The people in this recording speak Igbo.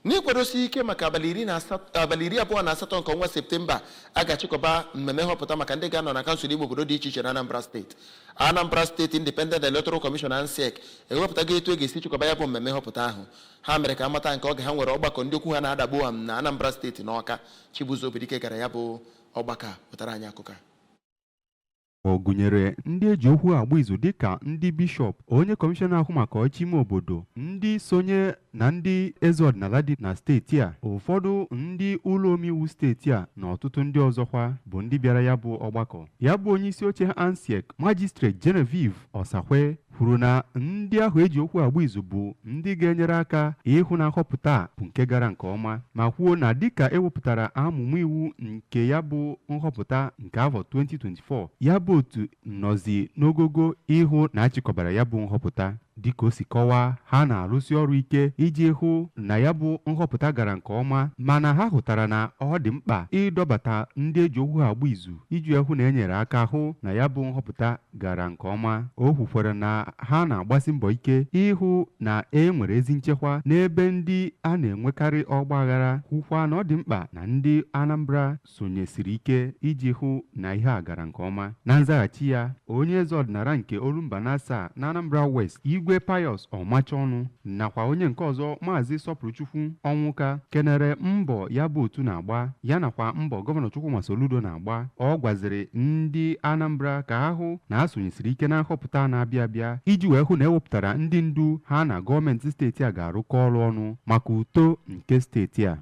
N'ikwadosi ike maka abalị 28 nke ọnwa Septemba a ga-achịkọba mmemme nhọpụta maka ndị ga-anọ na kansụl ime obodo dị iche iche na Anambra Steeti, Anambra State Independent Electoral Commission, ANSIEC, ewepụtago etu e ga-esi chịkọba ya bụ mmemme nhọpụta ahụ. Ha mere ka amata nke oge ha nwere ọgbakọ ndị okwu ha na-adagbu am na Anambra Steeti n'Ọka. Chibuzo Obidike gara ya bụ ọgbakọ a, wetara anyị akụkọ a. Ọ gụnyere ndị eji okwu agba izu dịka ndị bishọp, onye kọmishọna ahụ maka ọchịchị ime obodo, ndị sonye na ndị eze ọdịnala dị na steeti a, ụfọdụ ndị ụlọ omeiwu steeti a na ọtụtụ ndị ọzọkwa bụ ndị bịara ya bụ ọgbakọ. Ya bụ onye isi oche ANSIEC, Magistrate Genevieve Osakwe, kwuru na ndị ahụ eji okwu agba izu bụ ndị ga-enyere aka ịhụ na nhọpụta a bụ nke gara nke ọma, ma kwuo na dịka ewepụtara amụma iwu nke ya bụ nhọpụta nke afọ 2024, ya bụ otu nọzi n'ogogo ịhụ na achịkọbara ya bụ nhọpụta. Dịka o si kọwaa, ha na-arụsi ọrụ ike iji hụ na ya bụ nhọpụta gara nke ọma, mana ha hụtara na ọ dị mkpa ịdọbata ndị eji okwu ha agba izu iji hụ na e nyere aka hụ na ya bụ nhọpụta gara nke ọma. O kwukwara na ha na-agbasi mbọ ike ịhụ na e nwere ezi nchekwa n'ebe ndị a na-enwekarị ọgba aghara, kwukwa na ọ dị mkpa na ndị Anambra sonyesiri ike iji hụ na ihe a gara nke ọma. Na nzaghachi ya, onye eze ọdịnala nke Olumba na Asaa na Anambra West, Igwe Pius Ọmachọnụ, nakwa onye nke ọzọ, Maazị Sọpụrụchukwu Ọnwụka, kenere mbọ ya bụ otu na-agba ya nakwa mbọ Gọvanọ Chukwuma Soludo na-agba. Ọ gwaziri ndị Anambra ka ha hụ na ha sonyesiri ike na nhọpụta na-abịa abịa iji wee hụ na ewepụtara ndị ndu ha na gọọmenti steeti a ga-arụkọ ọrụ ọnụ maka uto nke steeti a.